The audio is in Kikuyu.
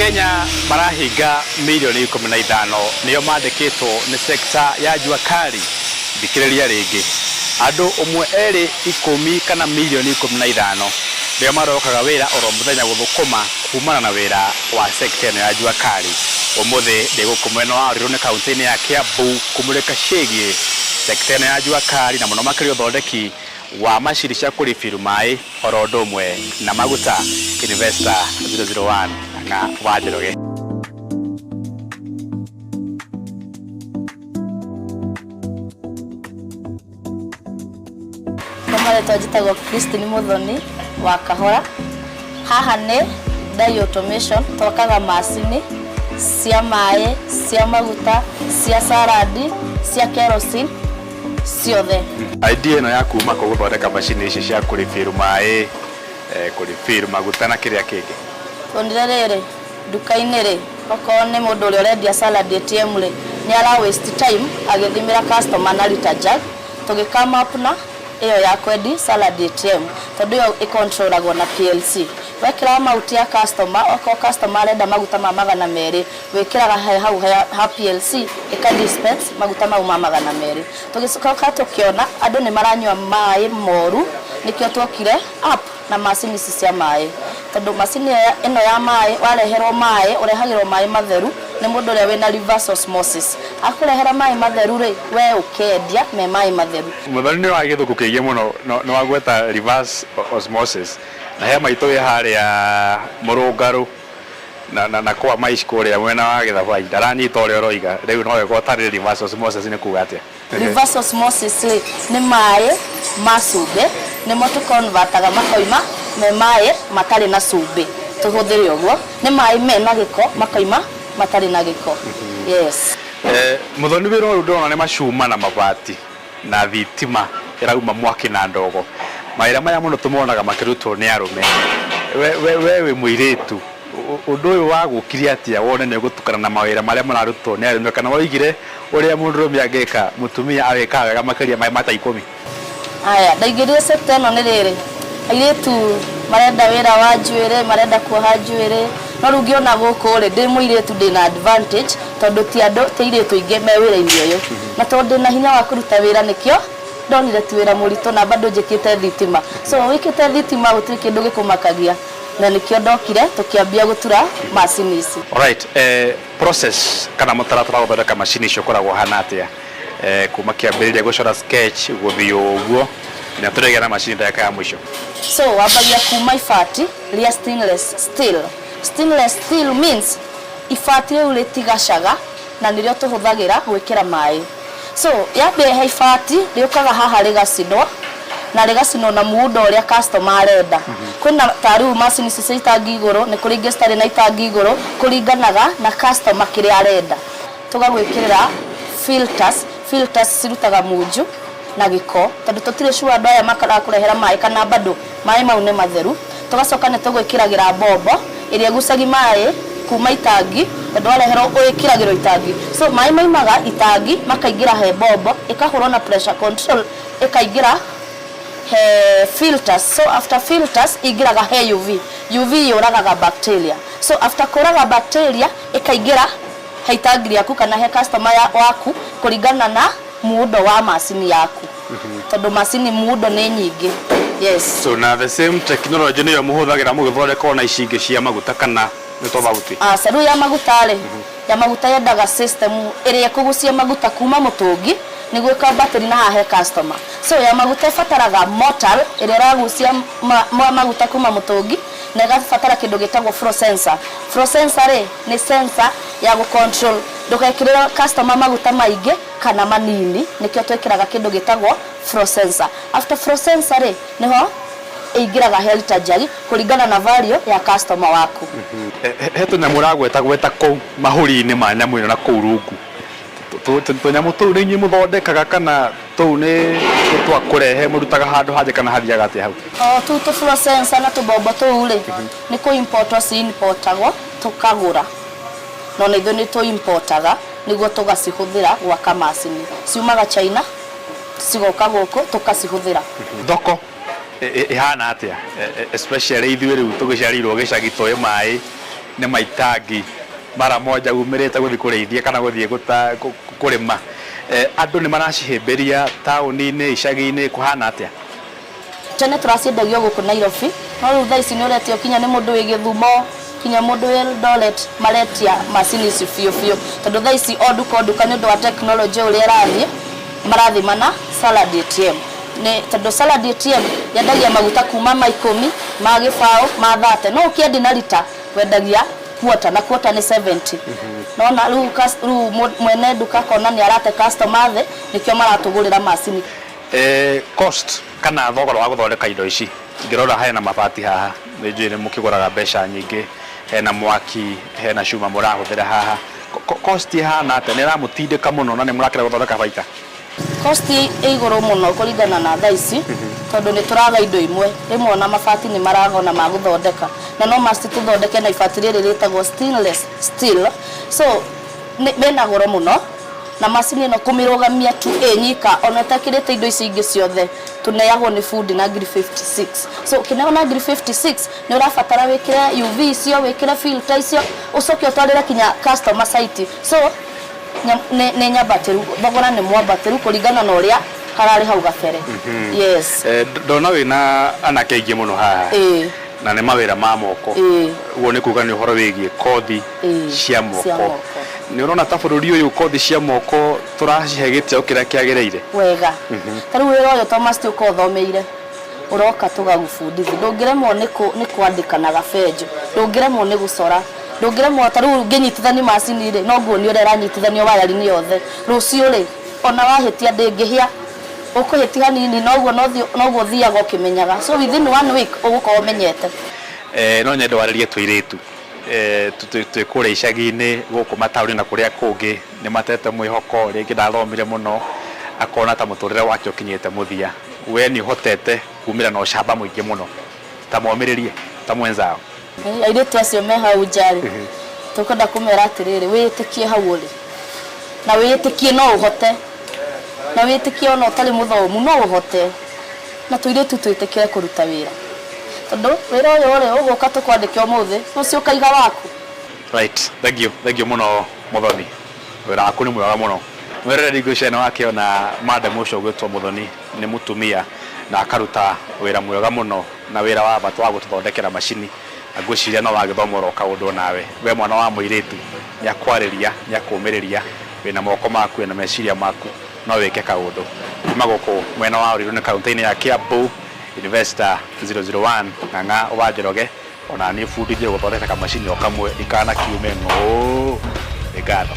Akenya marahinga mirioni 15 nĩo mandĩkĩtwo nĩ sector ya jua kali. Thikĩrĩria rĩngĩ, andũ ũmwe erĩ ikũmi kana mirioni 15 nĩo marokaga wĩra oro mũthenya gũthũkũma kumana na wĩra wa sector ĩno ya jua kali. Ũmũthĩ ndĩ gũkũ mwena wa Ruiru nĩ kaũntĩ-inĩ ya Kiambu kũmũrĩka ciĩgiĩ sector ĩno ya jua kali na mũno makĩria ũthondeki wa macini cia kũ refill maĩ oro ũndũ ũmwe na maguta. Investor 001 Ng'a wa Njoroge. Kwa marĩtwa njĩtagwo Christine Muthoni wa Kahora. Haha nĩ Dai Automation, twakaga macini cia maĩ, cia maguta, cia salad, cia kerosene, ciothe. Idea ĩno ya kuma kũ gũthondeka macini ici cia kũ refill maĩ, kũ refill maguta na kĩrĩa kĩngĩ? Tuonire rĩrĩ, nduka-inĩ rĩ, okorwo nĩ mũndũ ũrĩa ũrendia salad ATM rĩ, nĩ ara waste time agĩthimĩra customer na liter jug, tũgĩ come up na ĩyo ya kwendi salad ATM, tondũ ĩyo ĩ control agwo na PLC. Wekĩra amount ya customer, okorwo customer arenda maguta ma 200, wĩkĩraga he hau ha PLC ĩka dispense maguta mau ma 200. Tũgĩcoka tũkĩona andũ nĩ maranyua maĩ moru, nĩkĩo twokire up na macini ici cia maĩ. Tondũ macini ĩno ya maĩ, wareherwo maĩ, ũrehagĩrwo maĩ matheru nĩ mũndũ ũrĩa wĩna reverse osmosis. Akũrehera maĩ matheru rĩ, we ũkendia me maĩ matheru. Mũthoni nĩ wa gĩthũngũ kĩingĩ mũno, nĩ wagweta reverse osmosis, na he maitũ wĩ harĩa mũrũngarũ na, na, na kwa maici kũrĩa mwena wa Gĩthabai ndaranyita ũrĩa ũroiga, rĩu no wega ũtarĩrie reverse osmosis nĩ kuga atĩa? Reverse osmosis rĩ, nĩ maĩ ma cumbĩ, nĩmo tũ convert aga makoima me maĩ matarĩ na cumbĩ, tũhũthĩre ũguo, nĩ maĩ mena gĩko makoima matarĩ na gĩko, yes. Mũthoni wĩra ũyũ ndĩrona nĩ macuma na mabati na thitima ĩrauma mwaki na ndogo. Mawĩra maya mũno tũmonaga makĩrutwo nĩ arũme. We, we, we wĩ mũirĩtu, ũndũ ũyũ wagũkirie atĩa wone nĩ ũgũtukana na mawĩra marĩa mararutwo nĩ arũme kana woigire ũrĩa mũndũrũme angĩka mũtumia awĩkaga wega makĩria ma ta 10? Aya, ndaingĩrire sector ĩno nĩ rĩrĩ, airĩtu marenda wĩra wa njuĩrĩ, marenda kuoha njuĩrĩ, no rĩu ngĩona gũkũ rĩ, ndĩ mũirĩtu ndĩna advantage tondũ ti andũ, ti airĩtu aingĩ me wĩra-inĩ ũyũ. Na tondũ ndĩna hinya wa kũruta wĩra nĩkĩo ndonire ti wĩra mũritũ na bado njĩkĩte thitima. So wĩkĩte thitima gũtirĩ kĩndũ gĩkũmakagia na nĩkĩo ndokire tũkĩambia gũtura macini ici. Alright, process kana mũtaratara wa gũthondeka macini icio ũkoragwo ũhana atĩa? Kuma kĩambĩrĩria gũcora sketch gũthiĩ ũguo nginya tũrĩgĩa na macini ndagĩka ya mũico. So wambagia kuma ibati rĩa stainless steel. Stainless steel means ibati rĩu rĩtigacaga na nĩrĩo tũhũthagĩra gwĩkĩra maĩ. So yambia he ibati rĩũkaga haha rĩgacinwo na rĩgacinwo na muundo ũrĩa customer arenda. Kwĩna ta rĩu macini ici cia itangi igũrũ, nĩ kũrĩ ingĩ citarĩ na itangi igũrũ, kũringanaga na customer kĩrĩa arenda. Tũgagwĩkĩrĩra filters, filters cirutaga munju na gĩko, tondũ tũtirĩ sure andũ aya marakũrehera maĩ kana bado maĩ mau nĩ matheru. Tũgacoka nĩ tũgwĩkĩragĩra mbombo ĩrĩa ĩgucagia maĩ kuma itangi, tondũ wareherwo wĩkĩragĩrwo itangi. So maĩ maumaga itangi makaingĩra he mbombo, ĩkahũrwo na pressure control ĩkaingĩra he filters. So after filters ĩingĩraga he UV. UV yũragaga bacteria. So after kũraga bacteria ĩkaingĩra he itangi rĩaku kana he customer waku kũringana na muundo wa macini yaku, tondũ macini muundo nĩ nyingĩ, yes. So na the same technology nĩyo mũhũthagĩra mũgĩthondeka ona ici ingĩ cia maguta kana nĩ tofauti? Aca, rĩu ya maguta rĩ, ya maguta yendaga system ĩrĩa ĩkũgucia maguta kuma mũtũngi nĩguo ĩkambatĩri na haha he customer. So ya maguta ĩbataraga motor ĩrĩa ĩragucia maguta kuma mũtũngi na ĩgabatara kĩndũ gĩtagwo flow sensor. Flow sensor rĩ, nĩ sensor ya gũ control ndũgekĩrĩre customer maguta maingĩ kana manini, nĩkĩo twĩkĩraga kĩndũ gĩtagwo flow sensor. After flow sensor rĩ, nĩho ĩingĩraga he liter jug kũringana na value ya customer waku. He tũnyamũ ũragweta gweta kũu mahũri-inĩ ma nyamũ ĩno na kũu rungu, tũnyamũ tũu nĩ inyuĩ mũthondekaga kana tũu nĩ twa kũrehe mũrutaga handũ hangĩ kana hathiaga atĩa hau? O tũu tũ flow sensor na tũbombo tũu rĩ, nĩ kũ import ci importagwo tũkagũra, no na ithuĩ nĩ tũ importaga nĩguo tũgacihũthĩra gwaka macini. Ciumaga China cigoka gũkũ tũkacihũthĩra. Thoko ĩhana atĩa? Especially ithuĩ rĩu tũgĩciarĩirwo gĩcagi tũĩ maĩ. Nĩ maitangi mara moja umĩrĩte gũthiĩ kũrĩithia kana gũthiĩ kũrĩma. Andũ nĩ maracihĩmbĩria taũni-inĩ, icagi-inĩ, kũhana atĩa? Tene tũraciendagio gũkũ Nairobi, no rĩu thaa ici nĩ ũretio kinya nĩ mũndũ wĩ Gĩthumo, kinya mũndũ wĩ Eldoret, maretia macini ici biũ biũ, tondũ thaa ici o nduka o nduka nĩ ũndũ wa tekinoronjĩ ũrĩa ĩrathiĩ, marathima na Salad ATM. Nĩ tondũ Salad ATM yendagia maguta kuma ma ikũmi, ma gĩbaũ, ma 30, no ũkĩendia na rita wendagia quarter, na quarter nĩ 70. Nona rĩu rĩu mwene nduka akona nĩ arate customer thĩ, nĩkĩo maratũgũrĩra macini. Cost kana thogora wa gũthondeka indo ici, ngĩrora hena mabati haha, nĩ njũĩ nĩ mũkĩgũraga mbeca nyingĩ, hena mwaki, hena cuma mũrahũthĩra haha. Cost ĩhana atĩa? Nĩ ĩramũtindĩka mũno na nĩ mũrakĩra gũthondeka baita? Cost ĩ igũrũ mũno kũringana na thaa ici, tondũ nĩ tũraga indo imwe, rĩmwe ona mabati nĩ maragona ma gũthondeka, na no must tũthondeke na ibati rĩrĩ rĩtagwo stainless steel, so mena goro mũno, na macini ĩno kũmĩrũgamia tu ĩ nyika ona ĩtekĩrĩte indo ici ingĩ ciothe, tũneagwo nĩ bundi na ngiri 56. So ũkĩneagwo na ngiri 56 nĩ ũrabatara wĩkĩre UV icio, wĩkĩre filter icio, ũcoke ũtwarĩre kinya customer site. So nĩ nyambatĩru, thogora nĩ mwambatĩru kũringana na ũrĩa hararĩ hau gabere. Yes. Ndona wĩna anake aingĩ mũno haha. Na nĩ mawĩra ma moko. Ũguo nĩ kuga nĩ ũhoro wĩgiĩ kothi cia moko. Cia moko. Nĩ ũrona ta bũrũri ũyũ kothi cia moko tũracihe gĩtĩo kĩrĩa kĩagĩrĩire? Wega. Ta rĩu wĩra ũyũ Thomas ti ũka ũthomeire, ũroka tũgagũbundithia. Ndũngĩremwo nĩ kwandĩka na gabenjũ, ndũngĩremwo nĩ gũcora, ndũngĩremwo ta rĩu ngĩnyitithania macini rĩ, no nguonie ũrĩa ĩranyitithanio wayarinĩ yothe. Rũciũ rĩ, ona wahĩtia ndĩngĩhĩa, ũkũhĩtia hanini noguo noguo ũthiaga ũkĩmenyaga. So within one week ũgũkorwo ũmenyete. No nyende warĩrie tũirĩtu twĩ kũrĩa icagi-inĩ gũkũ mataũni na kũrĩa kũngĩ, nĩ matete mwĩhoko, rĩngĩ ndathomire mũno, akona ta mũtũrĩre wake ũkinyĩte mũthia. We nĩ ũhotete kumĩra na ũcamba mũingĩ mũno, ta momĩrĩrie ta mwenzao. Airĩtu acio me hau nja rĩ, tũkwenda kũmera atĩrĩrĩ, wĩĩtĩkie hau ũrĩ, na wĩĩtĩkie no ũhote, na wĩĩtĩkie ona ũtarĩ mũthomu no ũhote, na tũirĩtu twĩtĩkĩre kũruta wĩra, tondũ wĩra ũyũ rĩ, ũgũka tũkwandĩke ũmũthĩ, rũciũ ũkaiga waku. Right, thank you, thank you mũno Muthoni, wĩra waku nĩ mwega mũno. Mwĩroreri ngwĩciria nĩ wakĩona madam ũcio ũgwĩtwo Muthoni nĩ mũtumia na akaruta wĩra mwega mũno na wĩra wa bata wa gũtũthondekera macini, na ngwĩciria no wagĩthoma oro kaũndũ nawe. We mwana wa mũirĩtu nĩ akwarĩria, nĩ akũmĩrĩria, wĩna moko maku, wĩna meciria maku, no wĩke kaũndũ. Kuma gũkũ mwena wa Ruiru nĩ kaunti-inĩ ya Kiambu, Investor 001 Ng'ang'a wa Njoroge, ona niĩ bundithio gũthondeka kamacini o kamwe ikana kiume ng'ũũ. Nĩ ngatho.